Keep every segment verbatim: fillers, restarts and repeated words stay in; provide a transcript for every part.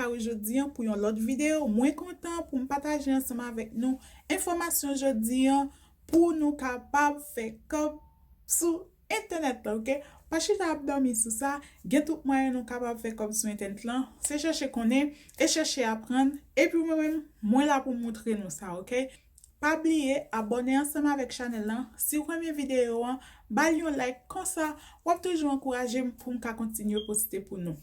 Jodi an pou yon lòt videyo. Mwen kontan pou m pataje ansanm avèk nou enfòmasyon jodi an pou nou kapab fè kòb sou entènèt la, oke? Pa chita ap dòmi sou sa, gen tout mwayen nou kapab fè kòb sou entènèt lan, se chèche konnen e chèche aprann, epi mwen menm, mwen la pou moutre nou sa, oke? Pa bliye abòne ansanm avèk chanèl lan, si w renmen videyo an, ba l yon like, konsa w ap toujou ankouraje m pou m ka kontinye poste pou nou.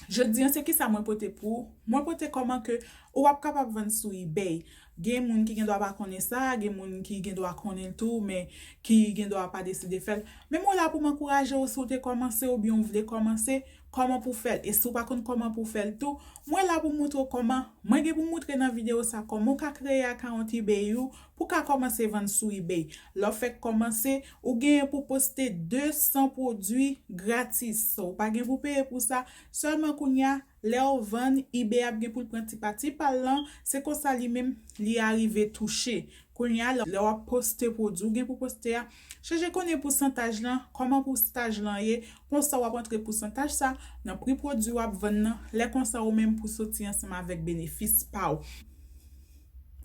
Jodi an se kisa mwen pote pou ou? Mwen pote kòman ke ou ap kapab vann sou eBay. Gen moun ki gen dwa pa konnen sa, gen moun ki gen dwa konnen l tou, men ki gen dwa pa deside fè l. Men mwen la pou m ankouraje w si w te kòmanse oubyen w vle kòmanse, kòman pou w fè l. E si w pa konn kòman pou w fè l tou, mwen la pou m moutre w kòman. Mwen gen pou m moutre nan videyo sa kòman w ka kreye akawont eBay ou pou w ka kòmanse vann sou eBay. Lè w fèk kòmanse, ou genyen pou poste de san pwodui gratis. So, ou pa gen pou peye pou sa. Sèlman kounye a, lè w vann, eBay ap gen pou l pran ti pati pa l lan, se konsa li menm li arive touche. Kounye a, lè w ap poste pwodui w gen pou poste a, chèche konnen pousantaj lan, kòman pousantaj lan ye, konsa w ap antre pousantaj sa nan pri pwodui w ap vann nan, lè konsa ou menm pou soti ansanm avèk benefis pa w.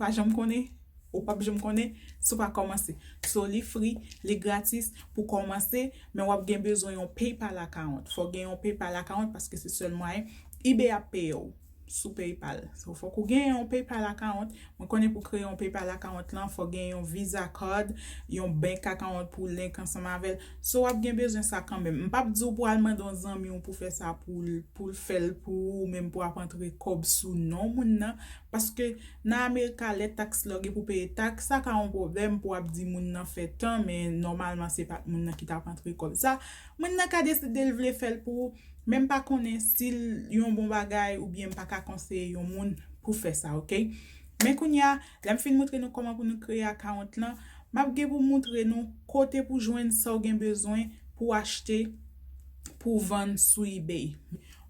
Pa janm konnen, ou p ap janm konnen si w pa kòmanse. So, li free, li gratis pou kòmanse, men w ap gen bezwen yon PayPal account. Fò w gen yon PayPal account paske se sèl mwayen eBay ap peye w sou PayPal. So, fòk ou gen yon PayPal account. Mwen konnen pou kreye yon PayPal account lan, fò gen yon Visa card, yon bank account pou link ansanm avè l. So, w ap gen bezwen sa kanmenm. M p ap di w pou al mande yon zanmi w pou fè sa pou l, pou l fè l pou ou, menm pou ap antre kòb sou non moun nan. Paske nan Amerika, lè taks la, w gen pou peye taks, sa ka yon pwoblèm pou w ap di moun nan fè tan, men nòmalman, se pa t moun nan ki t ap antre kòb sa. Moun nan ka deside l vle fè l pou ou, men m pa konnen si l yon bon bagay oubyen m pa ka konseye yon moun pou fè sa, oke? Men kounye a, lè m fin moutre nou kòman pou nou kreye akawont lan, m ap gen pou moutre nou kote pou jwenn sa w gen bezwen pou achte, pou vann sou eBay.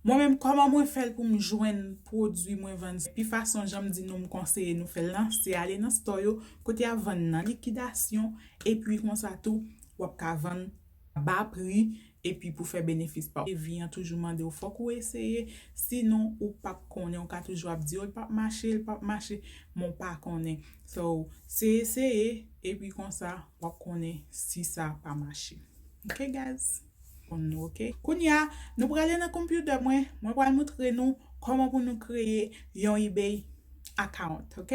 Mwen menm, kòman mwen fè l pou m jwenn pwodui mwen vann? Pi fason, jan m di nou, m konseye nou fè l lan, se ale nan store yo, kote y ap vann nan likidasyon, epi konsa tou, w ap ka vann ba pri, epi pou fè benefis pa w. E vi an toujou mande w, fòk ou eseye, sinon ou p ap konnen, ou ka toujou ap di, "Oh, l p ap mache, l p ap mache," men w pa konnen. So, se eseye, epi konsa, w ap konnen si sa pa mache. Ok, guys? Konn nou, ok? Kounye a, nou prale nan konpyutè mwen, mwen pral moutre nou kòman pou nou kreye yon eBay account, ok?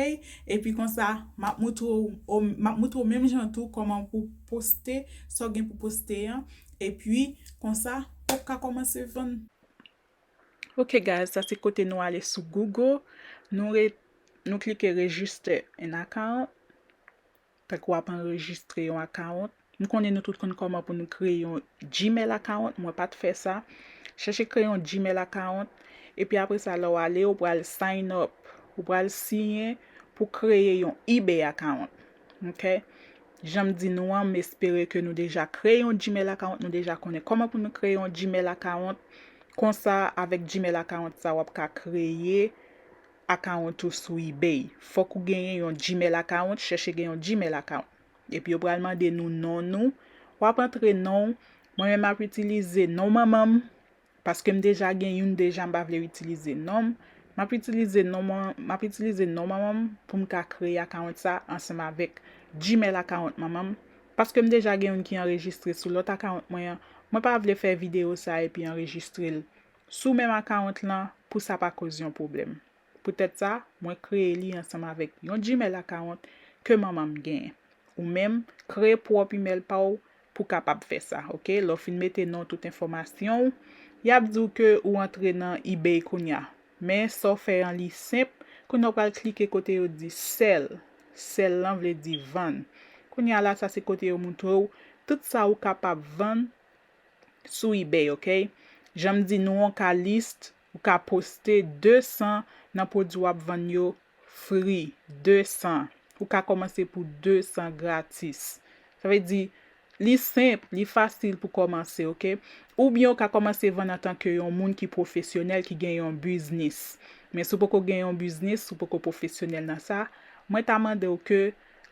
Epi konsa, m ap moutre w, m ap moutre w menm jan tou kòman pou poste sa w gen pou poste an. Epi konsa, w ap ka kòmanse vann. Ok, guys, sa se kote nou ale sou Google, nou re, nou klike register an account. Tankou w ap anrejistre yon akawont. M konnen nou tout konn kòman pou nou kreye yon Gmail account. Mwen pa t fè sa. Chèche kreye yon Gmail account. Epi apre sa, lè w ale, ou pral sign up. Ou pral siyen pou kreye yon eBay account. Ok? Jan m di nou an, m espere ke nou deja kreye yon Gmail account. Nou deja konnen kòman pou nou kreye yon Gmail account. Konsa, avèk Gmail account sa, w ap ka kreye akawont ou sou eBay. Fòk ou genyen yon Gmail account, chèche gen yon Gmail account. Epi yo pral mande nou non nou. W ap antre non w. Mwen menm m ap itilize non manman m, paske m deja gen youn deja, m pa vle itilize non m. M ap itilize non man, m ap itilize non manman m pou m ka kreye akawont sa ansanm avèk Gmail account manman m. Paske m deja gen youn ki anrejistre sou lòt akawont mwen an, mwen pa vle fè videyo sa epi anrejistre l sou menm akawont lan pou sa pa koz yon pwoblèm. Poutèt sa, mwen kreye li ansanm avèk yon Gmail account ke manman m genyen. Ou menm, kreye pwòp email pa w pou kapab fè sa, ok? Lè w fin mete non tout enfòmasyon w, y ap di w ke ou antre nan eBay kounye a. Men sa w fè an li senp, kounye a w pral klike kote yo di sell. Sell lan vle di vann. Kounye a la, sa se kote yo moutre w tout sa ou kapab vann sou eBay, ok? Jan m di nou, ou ka list, ou ka poste de san nan pwodui w ap vann yo free, de san. Ou ka kòmanse pou de san gratis. Sa vle di, li senp, li fasil pou kòmanse, ok? Oubyen ou ka kòmanse vann antanke yon moun ki pwofesyonèl, ki gen yon biznis. Men si w poko gen yon biznis, si w poko pwofesyonèl nan sa, mwen ta mande w ke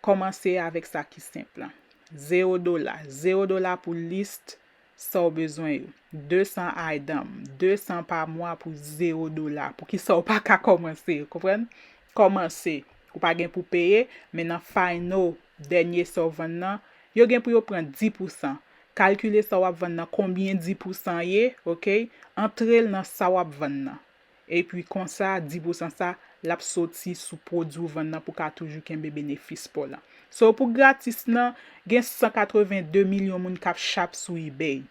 kòmanse avèk sa ki senp lan. Zewo dola. Zewo dola pou list sa w bezwen yo. De san item, de san pa mwa pou zewo dola. Poukisa w pa ka kòmanse, konprann? Kòmanse. Ou pa gen pou peye, men nan final, dènye sa w vann nan, yo gen pou yo pran dis pousan. Kalkile sa w ap vann nan, konbyen dis pousan ye, oke? Antre l nan sa w ap vann nan. Epi konsa, dis pousan sa, l ap soti sou pwodui w vann nan pou w ka toujou kenbe benefis pa w lan. So, pou gratis nan, gen san katreven de milyon moun k ap shop sou eBay.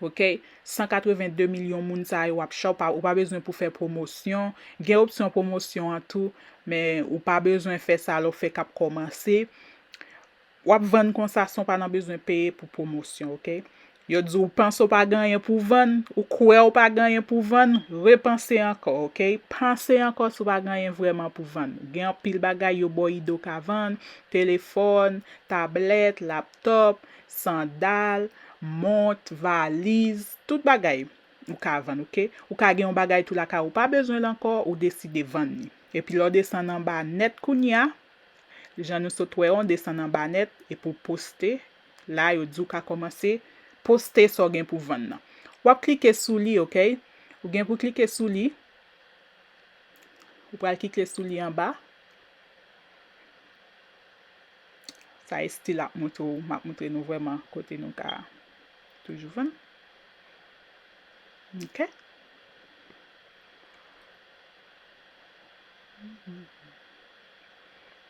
Oke? San katreven de milyon moun sa yo w ap shop, pa, ou pa bezwen pou fè pwomosyon. Gen opsyon pwomosyon an tou, men ou pa bezwen fè sa lè w fèk ap kòmanse. W ap vann konsa san w pa nan bezwen peye pou pwomosyon, oke? Yo di w panse w pa gen anyen pou vann, ou kwè w pa gen anyen pou vann, repanse ankò, oke? Panse ankò si w pa gen anyen vrèman pou vann. Gen anpil bagay yo ba w ide w ka vann, telefòn, tablèt, laptòp, sandal, mont, valiz, tout bagay ou ka vann, oke? Ou ka gen yon bagay tou lakay ou pa bezwen l ankò, ou deside vann li. Epi lè w desann anba nèt kounye a, jan nou sot wè yo, desann anba nèt epi w poste. La, yo di w ka kòmanse poste sa w gen pou vann nan. W ap klike sou li, oke? Ou gen pou klike sou li. Ou pral klike sou li anba. Sa e stil ap montre w, m ap montre nou vrèman kote nou ka toujou vann. Oke?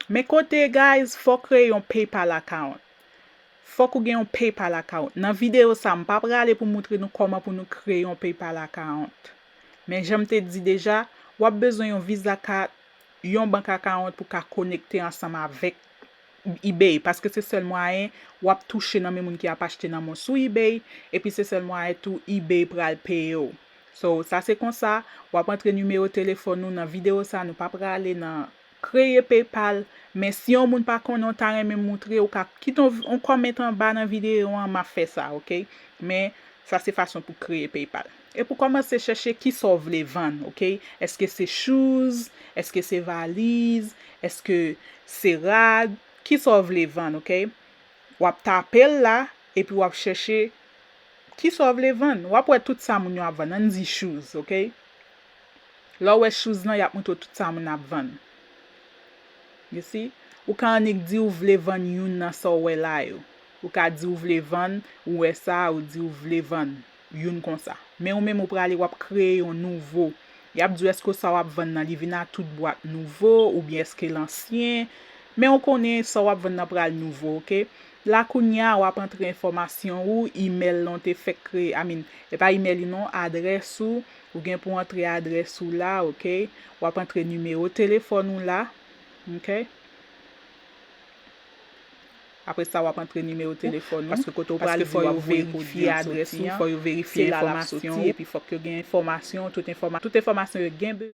Men kote, guys, fò w kreye yon PayPal account. Fòk ou gen yon PayPal account. Nan videyo sa, m pa prale pou montre nou kòman pou nou kreye yon PayPal account. Men jan m te di deja, w ap bezwen yon Visa card, yon bank account pou ka konekte ansanm avèk eBay, paske se sèl mwayen w ap touche nan men moun ki ap achte nan men w sou eBay, epi se sèl mwayen tou eBay pral peye w. So, sa se konsa, w ap antre nimewo telefòn ou nan videyo sa, nou pa prale nan kreye PayPal, men si yon moun pa konnen, w ta renmen montre, ou ka kite yon, yon kòmantè anba nan videyo an, m ap fè sa, oke? Men, sa se fason pou kreye PayPal. E pou kòmanse chèche kisa w vle vann, oke? Èske se shoes? Èske se valiz? Èske se rad? Kisa w vle vann, oke? W ap tape l la, epi w ap chèche kisa w vle vann. W ap wè tout sa moun yo ap vann. Ann di shoes, oke? Lè w wè shoes lan, y ap montre w tout sa moun ap vann. You see? Ou ka annik di w vle vann youn nan sa w wè la yo. Ou ka di w vle vann, ou wè sa, ou di w vle vann youn konsa. Men ou menm ou prale, w ap kreye yon nouvo. Y ap di w èske sa w ap vann nan, li vin a tout bwat nouvo, oubyen èske l ansyen. Men ou konnen sa w ap vann nan pral nouvo, oke? La kounye a, w ap antre enfòmasyon ou, email lan w te fèk kreye, I mean, e pa email li non, adrès ou, ou gen pou antre adrès ou la, oke? W ap antre nimewo telefòn ou la, oke? Apre sa, w ap antre nimewo telefòn ou, paske kote w prale, fò yo verifye adrès ou, fò yo verifye enfòmasyon ou, epi fòk yo gen enfòmasyon, tout enfòma-, tout enfòmasyon yo gen be-,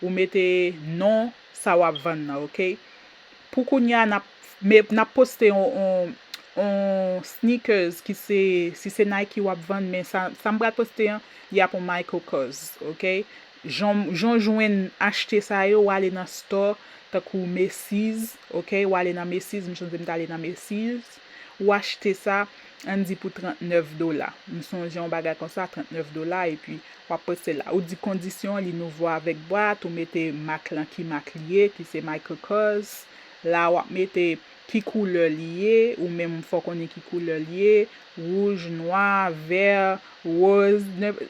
ou mete non sa w ap vann nan, oke? Pou kounye a, n ap, me, n ap poste on, on, on sneakers ki se, si se Nike w ap vann, men sa, sa m pral poste an, li ap on Michael Kors, oke? Jan, jan w jwenn achte sa yo, w ale nan store, tankou Macy's, oke? W ale nan Macy's, m sonje m t ale nan Macy's, ou achte sa, ann di pou trannèf dola. M sonje yon bagay konsa, trannèf dola, epi w ap poste la. Ou di kondisyon, li nouvo avèk bwat, ou mete mak lan ki mak li ye, ki se Michael Kors. La, w ap mete ki koulè li ye, ou menm fò konnen ki koulè li ye, wouj, nwa, vè, woz, nenp-,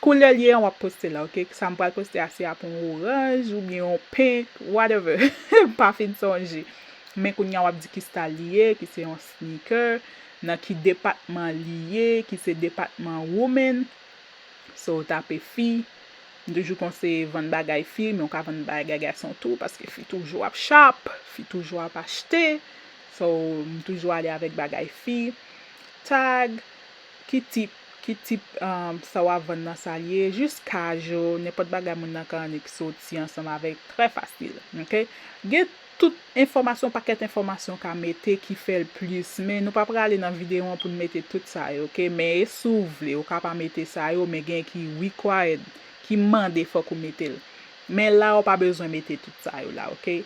koulè li ye an w ap poste la, oke? Sa m pral poste a, se ap yon oranj oubyen yon pink, whatever. M pa fin sonje. Men kounye a w ap di ki style li ye, ki se yon sneaker, nan ki depatman li ye, ki se depatman women. So, w tape fi. M toujou konseye vann bagay fi, men w ka vann bagay gason tou, paske fi toujou ap shop, fi toujou ap achte. So, m toujou ale avèk bagay fi. Tag, ki tip, ki tip, um, sa w ap vann nan sa l ye, jis casual, nenpòt bagay moun nan ka annik soti ansanm avèk, trè fasil, oke? Gen tout enfòmasyon, pakèt enfòmasyon ka mete ki fè l plis, men nou pa prale nan videyo an pou n mete tout sa yo, oke? Men e si w vle, ou ka pa mete sa yo, men gen ki required, ki mande fòk ou mete l. Men la, ou pa bezwen mete tout sa yo la, oke?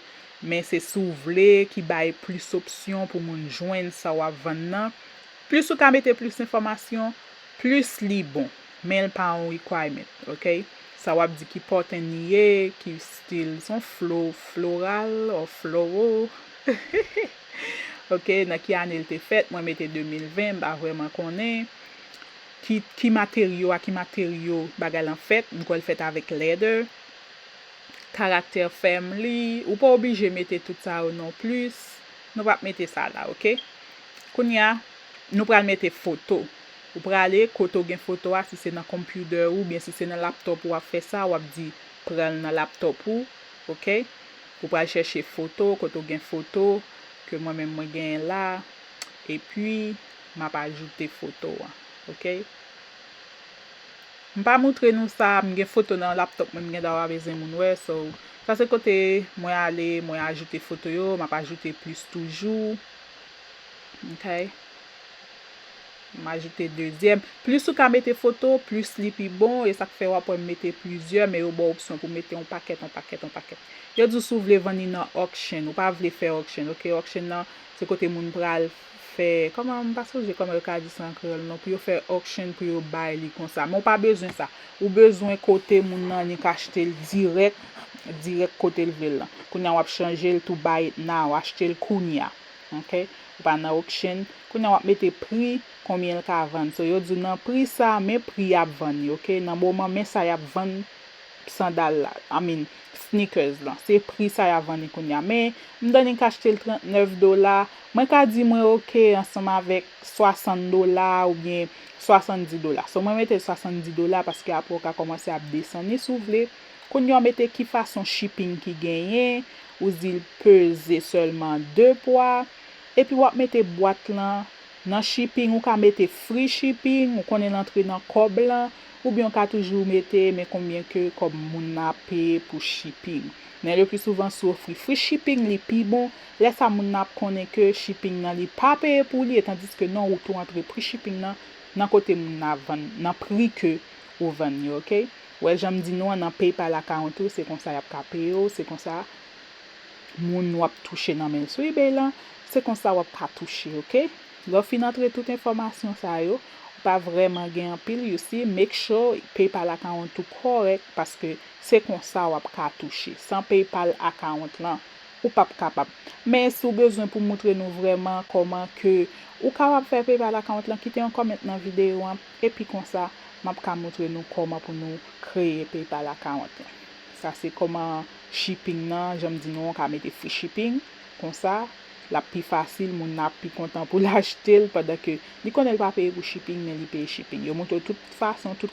Men se si w vle ki bay plis opsyon pou moun jwenn sa w ap vann nan. Plis ou ka mete plis enfòmasyon, plis li bon. Men l pa yon requirement, ok? Sa w ap di ki pattern li ye, ki stil, se yon flo, floral or floral. Ok, nan ki ane l te fèt, mwen mete de mil ven, m pa vrèman konnen. Ki, ki materyo, a ki materyo bagay lan fèt, m kwè l fèt avèk leather. Karaktè family, ou pa oblije mete tout sa yo non plis. Nou p ap mete sa la, ok? Kounye a, nou pral mete foto. Ou prale kote w gen foto a, si se nan computer ou, oubyen si se nan laptop ou w ap fè sa, w ap di pran l nan laptop ou, ok? Ou pral chèche foto, kote w gen foto, ke mwen menm mwen genyen la, epi m ap ajoute foto a, ok? M pa moutre nou sa, m gen foto nan laptop mwen, m gen dwa pa bezwen moun wè, so, sa se kote mwen ale, mwen ajoute foto yo, m ap ajoute plis toujou, ok? M ajoute dezyèm. Plis ou ka mete foto, plis li pi bon, e sa k fè w ap wè m mete plizyè, men yo ba w opsyon pou mete yon pakèt, yon pakèt, yon pakèt. Yo di w si w vle vann li nan auction, ou pa vle fè auction, ok? Auction nan, se kote moun pral fè, kòman, m pa sonje kòman yo ka di sa an kreyòl non, pou yo fè auction, pou yo bay li konsa. Men w pa bezwen sa. Ou bezwen kote moun nan li ka achte l dirèk, dirèk kote l vle l lan. Kounye a w ap chanje l to buy it now, achte l kounye a. Ok? Ou pa nan auction. Kounye a w ap mete pri, konbyen l ka vann. So, yo di w nan pri sa, men pri y ap vann li, ok? Nan moman, men sa y ap vann sandal la, I mean, sneakers lan. Se pri sa y ap vann li kounye a. Men, m tann li ka achte l trannèf dola. Mwen ka di mwen ok ansanm avèk swasant dola oubyen swasanndis dola. So, mwen mete l swasanndis dola paske apre w ka kòmanse ap desann li si w vle. Kounye a w mete ki fason shipping ki genyen, ou di l peze sèlman de pwa, epi w ap mete bwat lan nan shipping, ou ka mete free shipping, ou konnen l antre nan kòb lan, oubyen w ka toujou mete men konbyen ke kòb moun nan ap peye pou shipping. Men le pli souvan si w ofri free shipping, li pi bon, lè sa moun nan ap konnen ke shipping nan li pa peye pou li, e tandiske non, ou tou antre pri shipping nan, nan kote moun nan ap vann, nan pri ke ou vann li, ok? Ou wè jan m di nou an, nan PayPal account ou, se konsa y ap ka peye w, se konsa moun w ap touche nan men l sou eBay lan, se konsa w ap ka touche, ok? Lè w fin antre tout enfòmasyon sa yo, ou pa vrèman gen anpil, you see, make sure PayPal account ou kòrèk, paske se konsa w ap ka touche. San PayPal account lan, ou p ap kapab. Men si w bezwen pou moutre nou vrèman kòman ke ou kapab fè PayPal account lan, kite yon comment nan videyo an, epi konsa, m ap ka moutre nou kòman pou nou kreye PayPal account lan. Sa se kòman shipping nan, jan m di nou, ou ka mete free shipping, konsa, l ap pi fasil, moun nan ap pi kontan pou l achte l, pandan ke li konnen l pa peye pou shipping, men li peye shipping. Yo moutre w tout fason, tout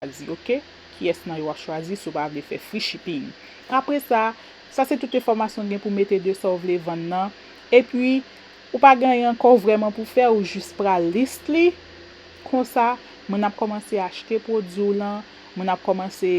chwazi, ok? Kiyès nan yo w ap chwazi si w pa vle fè free shipping. Apre sa, sa se tout enfòmasyon w gen pou mete de sa w vle vann nan. Epi, ou pa gen anyen ankò vrèman pou fè, ou jis pral list li. Konsa, moun ap kòmanse achte pwodui w lan, moun ap kòmanse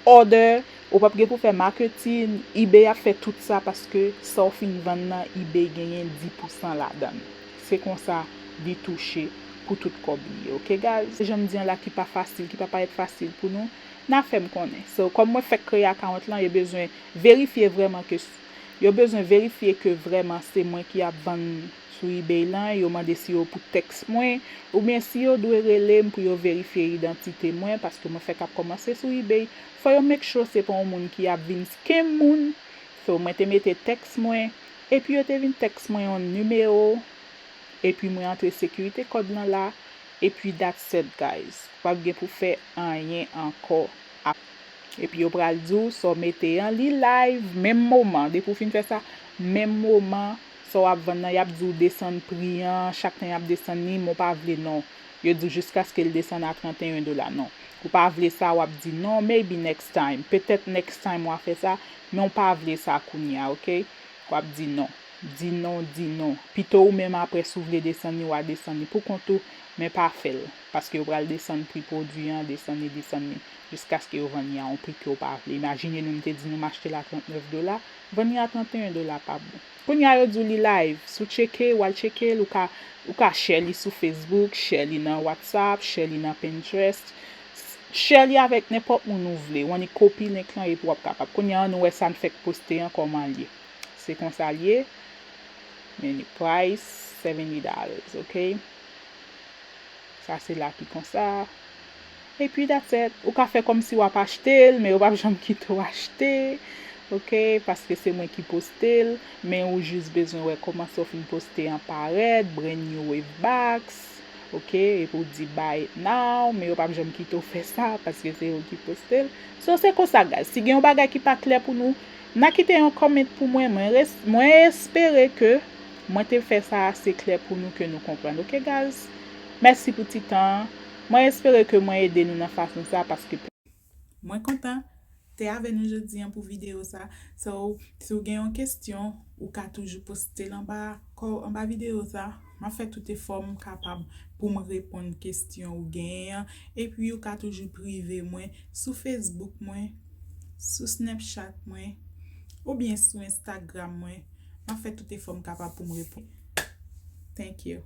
order, ou p ap gen pou fè marketing, eBay ap fè tout sa paske sa w fin vann nan, eBay genyen dis pousan ladan l. Se konsa li touche pou tout kòb li ye, ok guys? Se jan m di an la ki pa fasil, ki pa parèt fasil pou nou, n a fè m konnen. So, kòm mwen fèk kreye account lan, yo bezwen verifye vrèman ke, yo bezwen verifye ke vrèman se mwen ki ap vann sou eBay lan, yo mande si yo pou text mwen, oubyen si yo dwe rele m pou yo verifye idantite mwen, paske mwen fèk ap kòmanse sou eBay. Fò yo make sure se pa yon moun ki ap vin scam moun. So, mwen te mete text mwen, epi yo te vin text mwen yon nimewo, epi mwen antre sekirite kòd lan la, epi that's it, guys. W ap gen pou fè anyen ankò. Epi yo pral di w sa w mete an, li live, menm moman. Depi w fin fè sa, menm moman, sa w ap vann nan, y ap di w desann pri an, chak tan y ap desann li, men w pa vle non. Yo di w jiskaske l desann a trannteyen dola, non. Ou pa vle sa, w ap di non, maybe next time. Petèt next time w a fè sa, men w pa vle sa kounye a, ok? W ap di non. Di non, di non. Pito ou menm apre si w vle desann li, w a desann li pou kont ou, men pa fè l. Paske yo pral desann pri pwodui an, desann li, desann li, jiskaske yo vann li a yon pri ke w pa vle. Imajine nou, m te di nou m achte l a trannèf dola, vann li a trannteyen dola pa bon. Kounye a yo di w li live, si w tcheke, w al tcheke l, ou ka, ou ka share li sou Facebook, share li nan WhatsApp, share li nan Pinterest, Share li avèk nenpòt moun ou vle. W annik kopi link lan epi w ap kapab. Kounye a, ann wè sa n fèk poste an kòman l ye. Se konsa l ye. Men li price seventy dollars, ok? Sa se la ki konsa. Epi that's it. Ou ka fè kòmsi w ap achte l, men yo p ap janm kite w achte. Ok, paske se mwen ki poste l, men ou jis bezwen wè kòman sa w fin poste an parèt, brand new wave box, ok, epi w di buy it now, men yo p ap janm kite w fè sa, paske se yo ki poste l. So, se konsa, guys. Si gen yon bagay ki pa klè pou nou, n a kite yon comment pou mwen. Mwen, res- mwen espere ke mwen te fè sa ase klè pou nou, ke nou konprann. Ok, guys? Mèsi pou ti tan an. Mwen espere ke mwen ede nou nan fason sa, paske mwen kontan te avè nou jodi an pou videyo sa. So, si w gen yon kesyon, ou ka toujou poste l anba kò, anba videyo sa. M ap fè tout efò m kapab pou m reponn kesyon ou genyen an. Epi ou ka toujou prive mwen sou Facebook mwen, sou Snapchat mwen, oubyen sou Instagram mwen. M ap fè tout efò m kapab pou m reponn. Thank you.